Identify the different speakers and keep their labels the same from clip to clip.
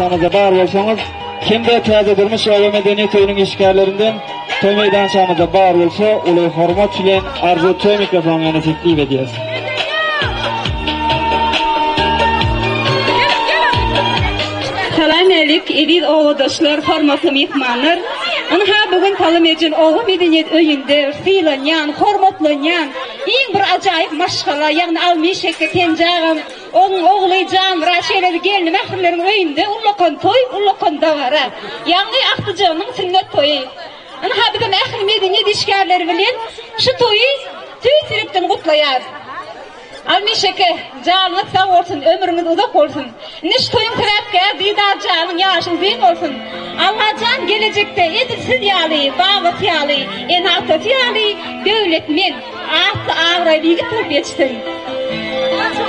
Speaker 1: meýdançamyzda bar bolsaňyz, hem-de Täze durmuş oba medeniýet öýüniň işgärlerinden toý meýdançamyzda bar bolsa, uly hormat bilen Arzuw toý mikrofonyna teklip edýäs.
Speaker 2: Salam älik, eziz obadaşlar, hormatly myhmanlar! Ynha, bu gün Talymerjen oba medeniýet öýünde sylanýan, hormatlanýan iň bir ajaýyp maşgala, ýagny Almyş eke Penji agam, onuň ogly Janmyrat, şeýle-de gelni Mährimleriň öýünde ullakan toý, ullakan dabara, ýagny agtyjagynyň sünnet toýy. Ynha, bizem ähli medeniýet işgärleri bilen şu toýy tüýs ýürekden gutlaýarys. Almyş eke, janyňyz sag bolsun, ömrüňiz uzak bolsun. Indi şu toýuň sebäpkär Didar janyň ýaşy uzyn bolsun. Allajan gelejekde edil siz ýaly, babasy ýaly, ene-atasy ýaly döwletmen, atly-abraýly ýigit bolup ýetişsin.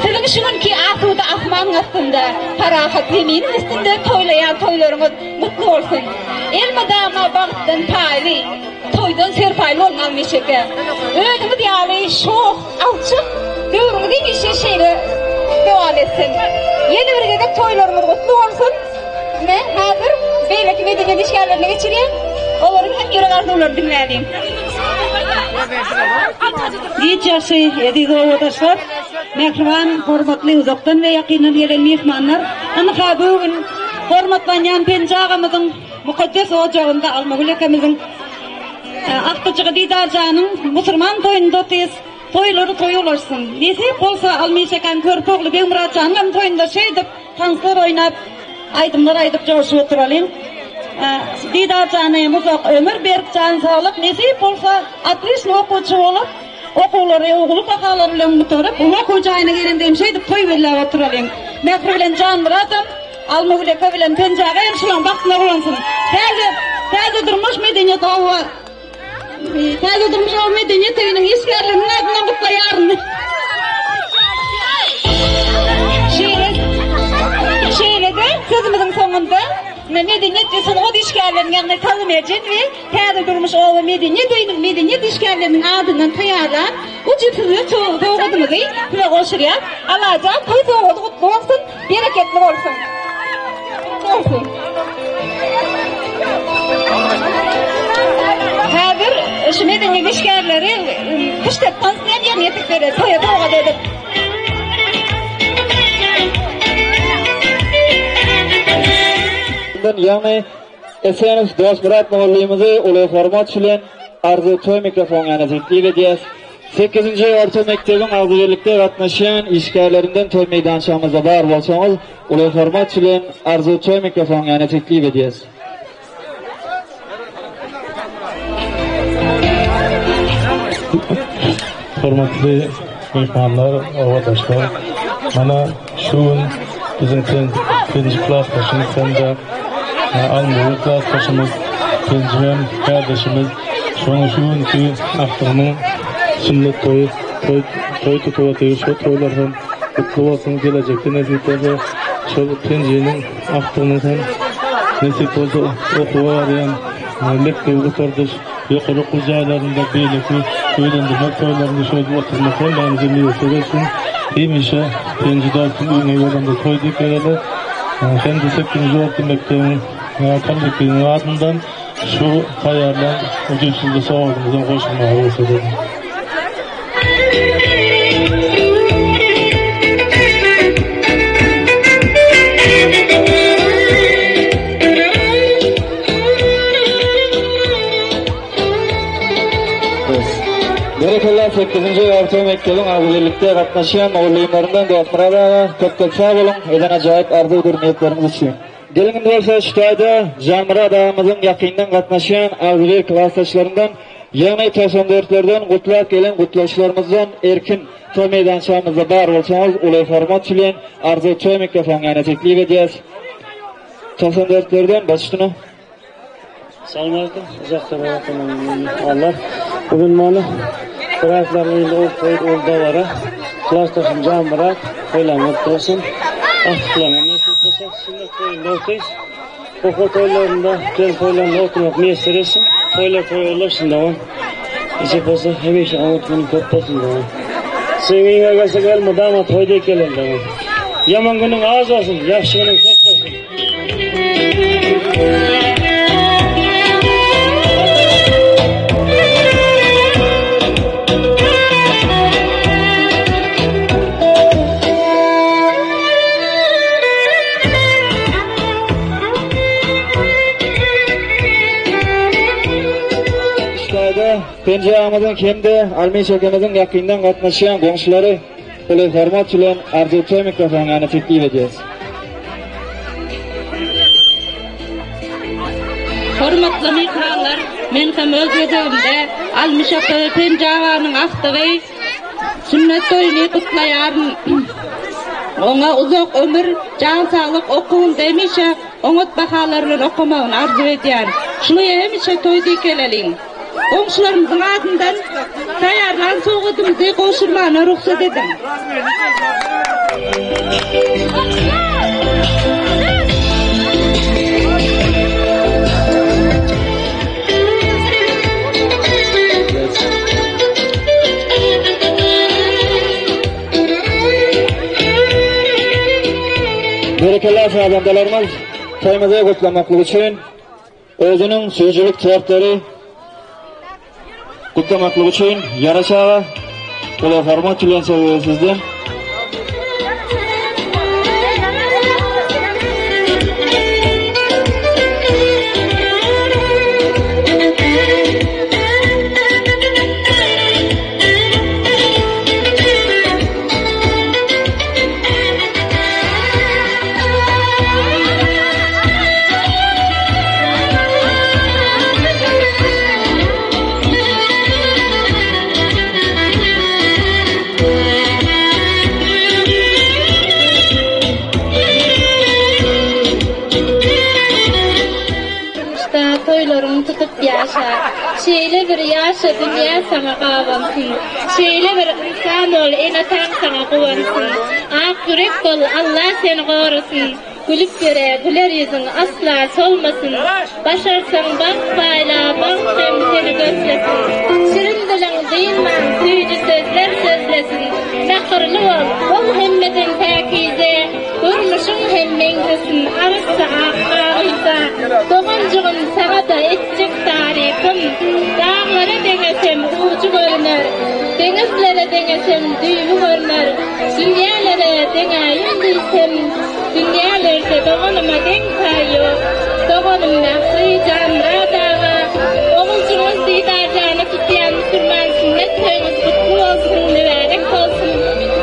Speaker 2: Siziň şu günki asuda asmanyň astynda, parahat zeminiň üstünde toýlaýan toýlaryňyz gutly bolsun. Elmydama bagtdan paýly, toýdan serpaýly boluň Almyş eke. Özüňiz ýaly şoh, Alçak döwrüňiz hemişe şeýle dowam etsin. Ýene bir gezek toýlaryňyz gutly bolsun. Men häzir beýleki medeniýet işgärlerine geçirýän. Olaryň hem ýürek arzuwlaryny diňläliň.
Speaker 3: Giç ýagşy, eziz obadaşlar, mähriban, hormatly uzakdan we ýakyndan gelen myhmanlar! Ynha, bu gün hormatlanýan Penji agamyzyň mukaddes ojagynda Almagül ekemiziň Agtyjygy Didarjanyň musurman toýunda otyrys. Toýlary toý ulaşsyn. Nesip bolsa Almyş ekaň körpe ogly Begmyratjanyň hem toýunda şeýdip tanslar oýnap, aýdymlar aýdyp joşup oturalyň. Didarjana hem uzak ömür, berk jan saglyk, nesip bolsa otliçny okuwçy bolup, okuwlary uly bahalar bilen gutaryp, uly okuw jaýyna gelende hem şeýdip toý belläp oturalyň. Mähri bilen Janmyradam Almagül eke bilen Penji aga hem şulaň bagtyna guwansyn. Täze Täze durmuş medeniýet oba Täze durmuş oba medeniýet öýüniň işgärleriniň adyndan gutlaýaryn.
Speaker 2: Şeýle şeýle-de sözümiziň soňunda medeniýet we sungat işgärleriniň ýagny Talymerjen we Täze durmuş oba medeniýet öýüniň medeniýet işgärleriniň adyndan taýýarlan ujypsyz sowgadymyzy size gowşurýas. Allajan toý sowgady gutly bolsun! Bereketli bolsun. Bolsun. Häzir şu medeniýet işgärleri küştdep tansyny hem ýerine ýetirip berer, toýa sowgat edip.
Speaker 1: Ýagny Esenow Dostmyrat mugallymyzy uly hormat bilen Arzuw toý mikrofon ýanyna teklip edýäs. Sekizinji orta mekdebiň agzybirlikde gatnaşýan işgärlerinden toý meýdançamyzda bar bolsaňyz, uly hormat bilen Arzuw toý mikrofon ýanyna teklip edýäs.
Speaker 4: Hormatly myhmanlar, obadaşlar, mana şu gün biziň birinji klasdaşymyz hem-de Almagül klasdaşymyz, Penjimem kärdeşimiz şonuň şu günki agtygynyň sünnet toýy, toý, toý tutup otyr. Şo toýlar hem gutly bolsun, gelejekde nesip bolsa şol Penjiniň agtygynyň hem nesip bolsa okuwa barýan, mekdebi gutardyş, ýokary okuw jaýlarynda beýleki öýlendirmek toýlarynda şeýdip oturmak hemmämize miýesser etsin. Hemişe Penji dostum öýüňe gelende toý diýip geleli. Hem-de sekizinji orta mekdebiň kollektiwiniň adyndan şu taýýarlan ujypsyzja sowgadymyzam goşurmaga rugsat ediň.
Speaker 1: Berekella sekizinji orta mekdebiň agzybirlikde gatnaşýan mugallymlaryndan Dostmyrat aga köp köp sag boluň eden ajaýyp arzuwdyr niýetleriňiz üçin. Geliň indi bolsa şu taýda Janmyrat agamyzyň ýakyndan gatnaşýan agzybir klasdaşlaryndan ýagny 94 dörtlerden gutlap gelen gutlagçylarymyzdan Erkin toý meýdançamyzda bar bolsaňyz uly hormat bilen Arzuw toý mikrofon ýana teklip edýäs. 94 dörtlerden baş üstüne.
Speaker 5: Salam uzakdan myhmanlar. Bugün mana Myratlaryň öýünde ol toý, ol dabara. Klasdaşym Janmyrat, toýlaryňyz gutly bolsun. Agtyklaryňa nesip bolsa, sünnet toýunda otyrys. Okuw toýlarynda, gelin toýlarynda oturmak miýesser etsin. Toýlar toý bolsun dogan. Nesip bolsa, hemişe oňat günüň köp bolsun dogan. Seň öýüňe gelsek elmydama toý dek gelen dogan. Ýaman günüň az bolsun, ýagşy günüň köp bolsun.
Speaker 1: taýda Penji agymyzyň hem-de Almyş akemyzyň ýakyndan gatnaşýan goňşulary uly hormat bilen Arzuw toý mikrofonyň ýanyna teklip edýäris.
Speaker 6: Hormatly myhmanlar, men hem öz gezegimde Almyş aka we Penji aganyň agtygy sünnet toýuny gutlaýaryn. Oňa uzak ömür, jan saglyk, okuwynda hemişe oňat bahalar bilen okamagyny arzuw edýän. Şuňa hemişe toý dikeleliň. Goňşularymyzyň adyndan taýýarlan sowgadymyzy gowşurmana rugsat ediň.
Speaker 1: Berekella sazandalarymyz toýumyzy gutlamaklyk üçin özüniň süýjülik tortlary gutlamaklyk üçin Ýaraş aga uly hormat bilen söz sizden.
Speaker 6: Durmuşda toýlaryňy tutup ýaşa. Şeýle bir ýaşa dünýä saňa gabansyn. Şeýle bir ynsan bol ene-ataň saňa guwansyn. Ak ýürek bol Alla seni gorasyn. Gülüp ýöre güler ýüzüň asla solmasyn. Başarsaň bagt paýla bagt hem seni gözlesin. Şirin diliň dynman süýji sözler sözlesin. Mähirli bol, bol hemmeden päkize. Durmuşyň hem meňzesin arassa ak kagyza. Doganjygym saňa-da etjek tarypym. Daglara deňesem ujy görüner. Deňizlere deňesem düýbi görüner. Dünýälere deňäýin diýsem, dünýälerde doganyma deň taý ýok. Doganym Mähri, Janmyrat aga, oguljygyňyz Didarjany tutýan musulman sünnet toýuňyz gutly bolsun, mübärek bolsun.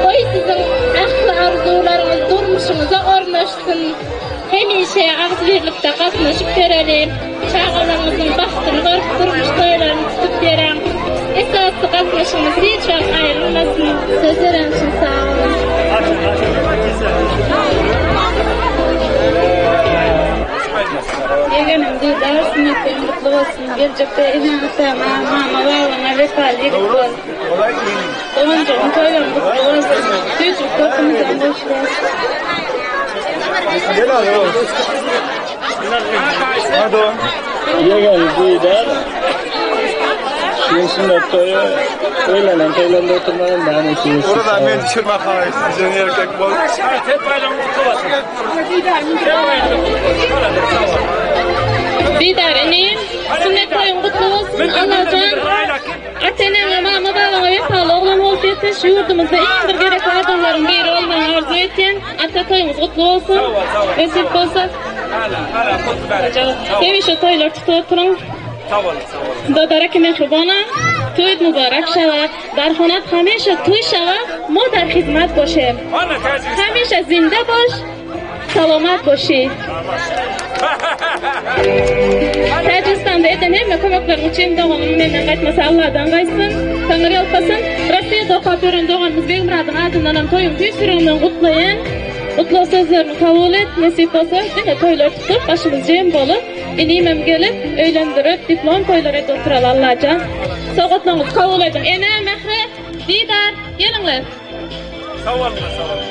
Speaker 6: Goý siziň ähli arzuwlaryňyz durmuşyňyza ornaşsyn. Hemişe agzybirlikde gatnaşyp ýöreli. Çagalaryňyzyň bagtyny görüp durmuş toýlaryny tutup ýöräň. Esasy gatnaşygymyz hiç wagt aýrylmasyn. Söz beren üçin sag boluň.
Speaker 7: Ýegenim Didar sünnet toýuň gutly bolsun. Geljekde eneň-ataňa, mama-babaňa wepaly ýigit bol. Doganjygym toýlaryň gutly bolsun. Süýjülik tortumyzam goşulýar.
Speaker 5: Ýegen Didar şu sünnet toýy öýlenen toýlarynda oturmagan näme üçin?
Speaker 8: Orada men düşürme haýyş sizden erkek bol.
Speaker 6: Didar inim, sünnet toýuň gutly bolsun. Allajan Ata-eneňe, mama-babaňa wepaly oglan bolup ýetiş, ýurdumyzda iň bir gerekli adamlaryň biri bolmagyňy arzuw etýän. Ata toýuňyz gutly bolsun. Nesip bolsa. Hemişe toýlar tutup oturyň. Dodara ki mehribona, toýt mubarak şawat, dar honat hemişe toý şawat, mo dar hizmat boşem. Hemişe zinde boş. Salomat boşy. Täjigistanda eden hemme kömekleriň üçin doganym menden gaýtmasa Alladan gaýtsyn. Taňry ýalkasyn. Rossiýada okap ýören doganymyz Begmyradyň adyndanam toýuň tüýs ýüregimden gutlaýan. Gutlag sözlerimi kabul et. Nesip bolsa diňe toýlar tutup başymyz jem bolup inimem gelip öýlendirip diplom toýlar edip oturaly Allajan. Sowgatlaryňyzy kabul ediň. Ene, Mähri, Didar, geliňler.
Speaker 8: Sag boluň, sag boluň.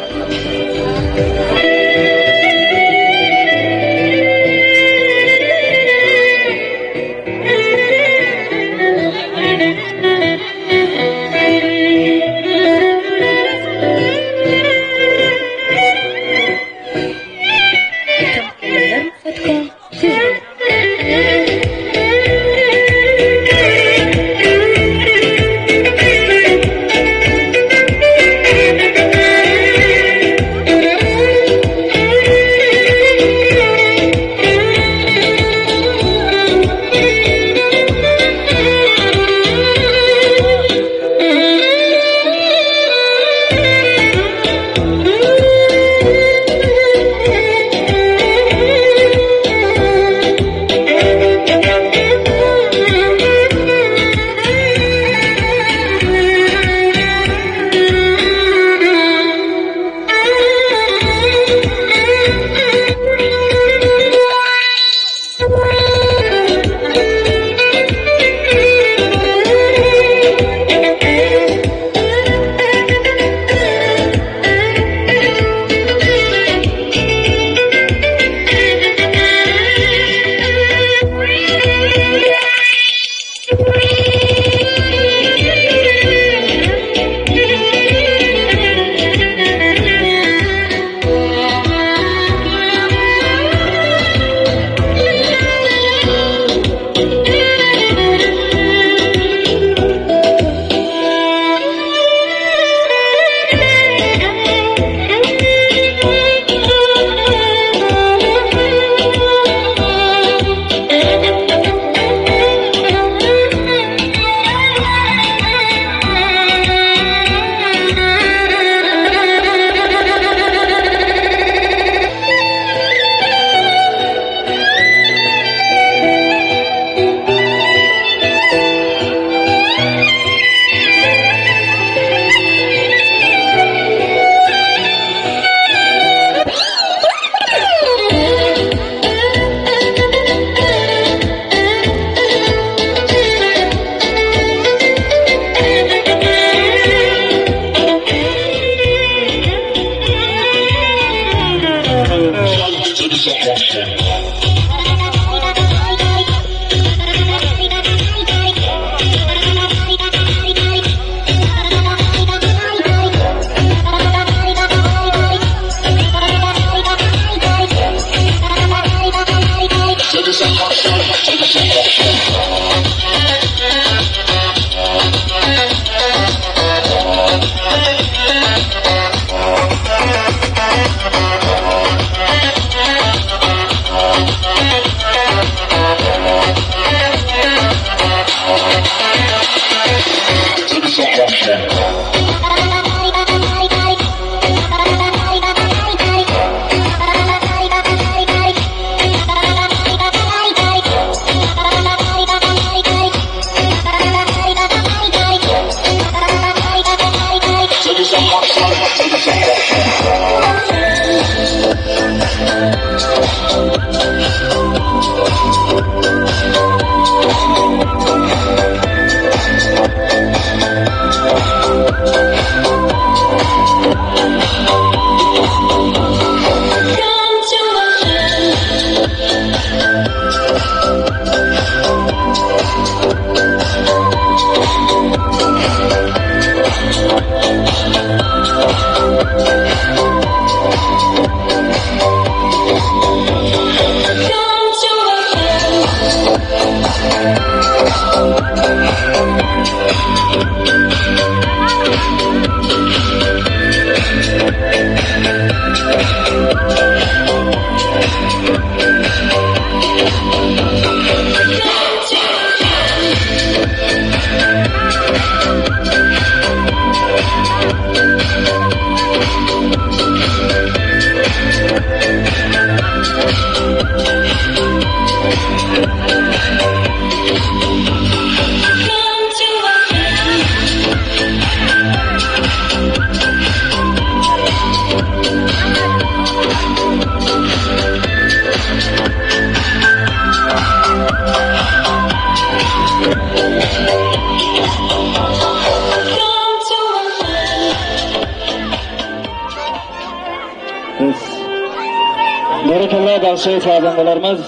Speaker 1: Berekella bagşy sazandalarymyz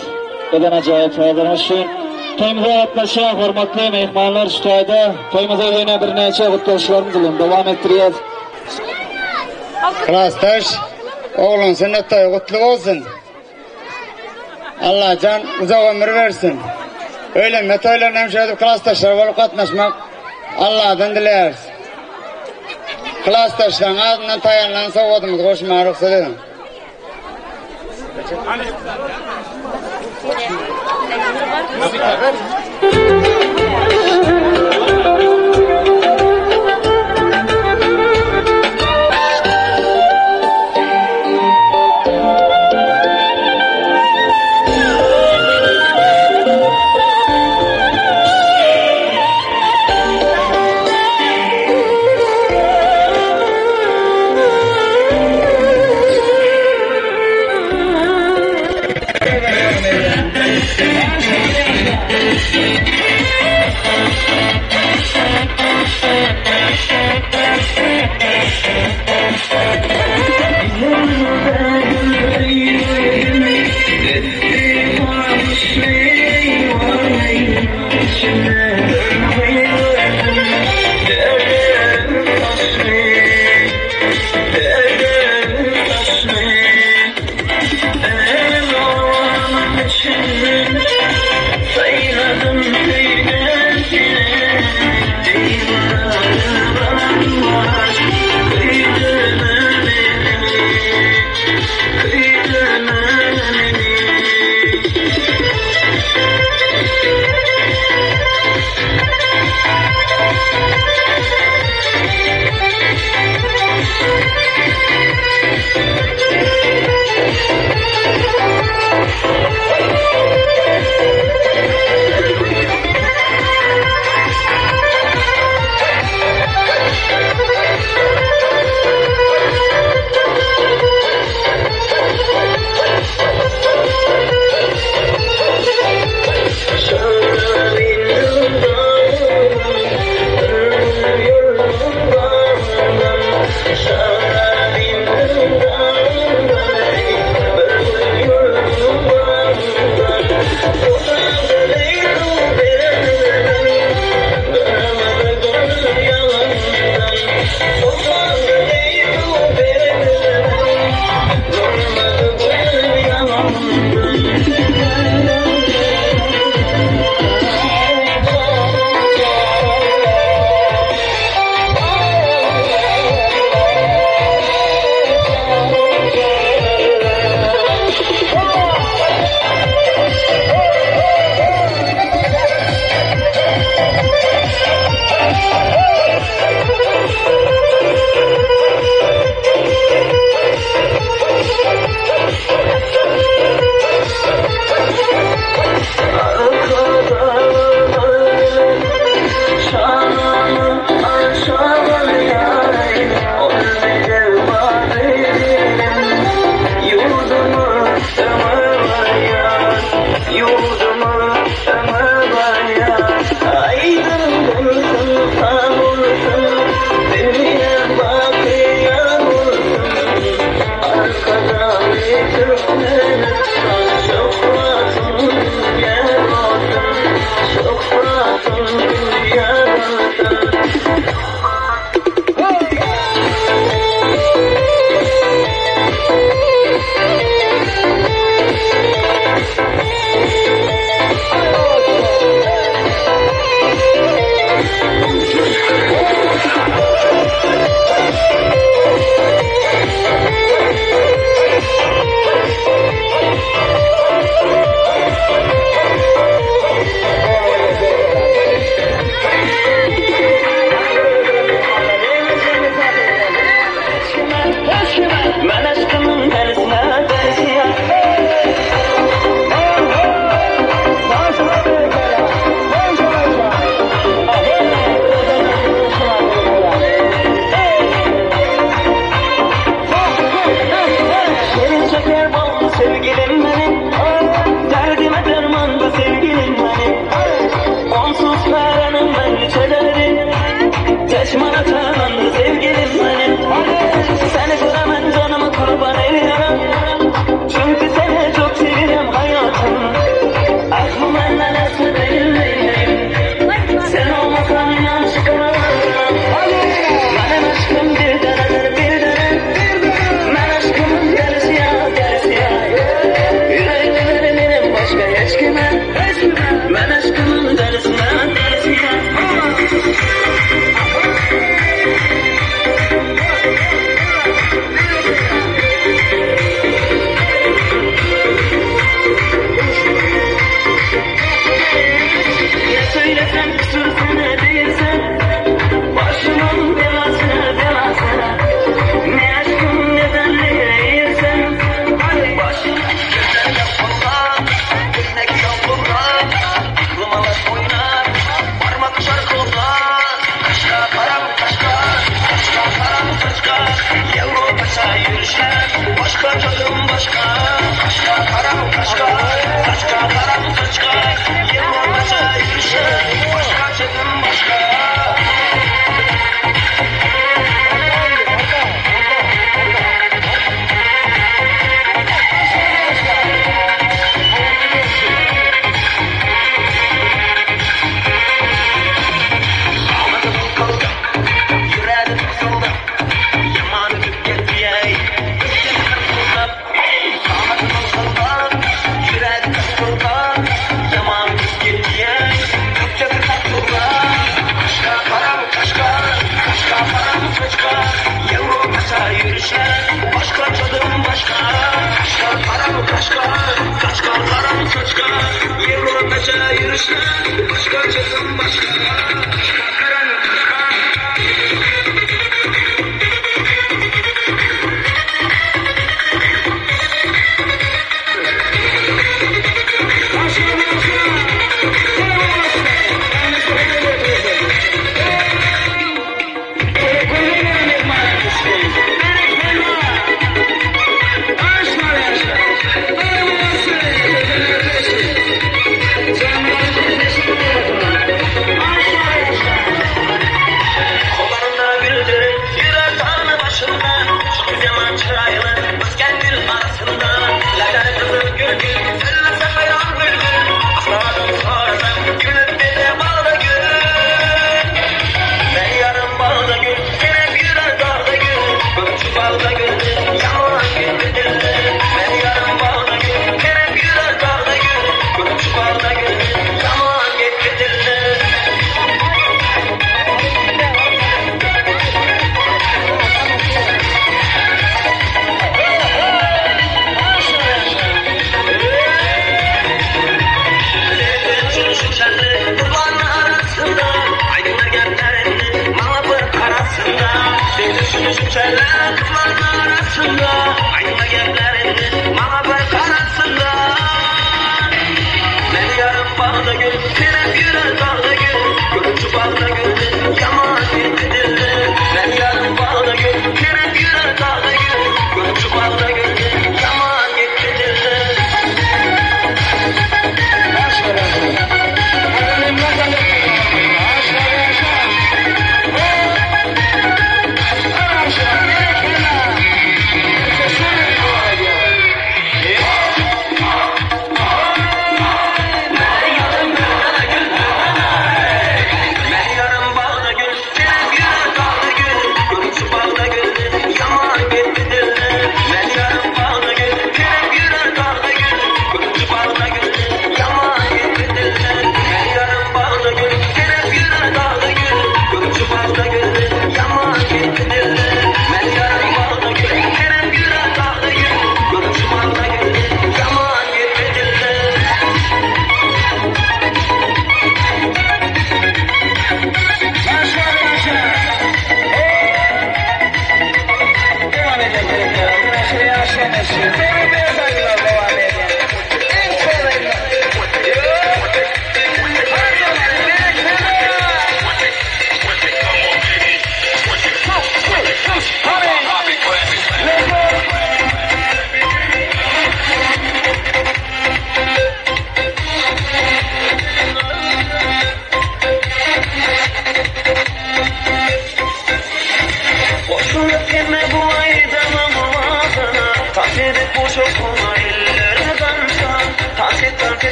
Speaker 1: eden ajaýyp sazlaryňyz üçin. Toýumyza gatnaşýan hormatly myhmanlar şu taýda toýumyzy ýene birnäçe gutlagçylarymyz bilen dowam etdirýäs.
Speaker 9: Klasdaş, ogluň sünnet toýy gutly bolsun. Allajan uzak ömür bersin. Öýlenme toýlaryna hem şeýdip klasdaşlar bolup gatnaşmak Alladan dileýäris. Klasdaşlaryň adyndan taýýarlanan sowgadymyzy goşmaga rugsat ediň.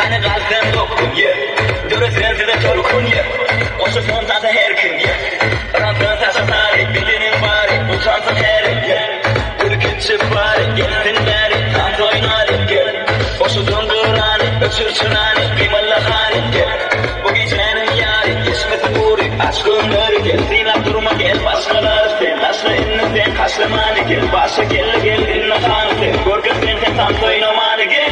Speaker 10: Hany gal sen dokun, yeah. Döresen size tolkun, yeah. Goşulsyn tansa her kim, yeah. Yransyn saça sary, bedeniň bary, utansyn heri, yeah. Ürkünçi bary, gelsin bäri, tans oýnaly, gel. Goşulsyn dürany, öçür çyrany, gymylla hany, gel. Bu gijäniň ýary, geçmesin gury, aç göwnleri, gel. Synap durma, gel, başgalary sen, taşla indi sen, taşlamany, gel. Başa geldi, gel, indi hany sen, görkez sen hem tans oýnamany, gel.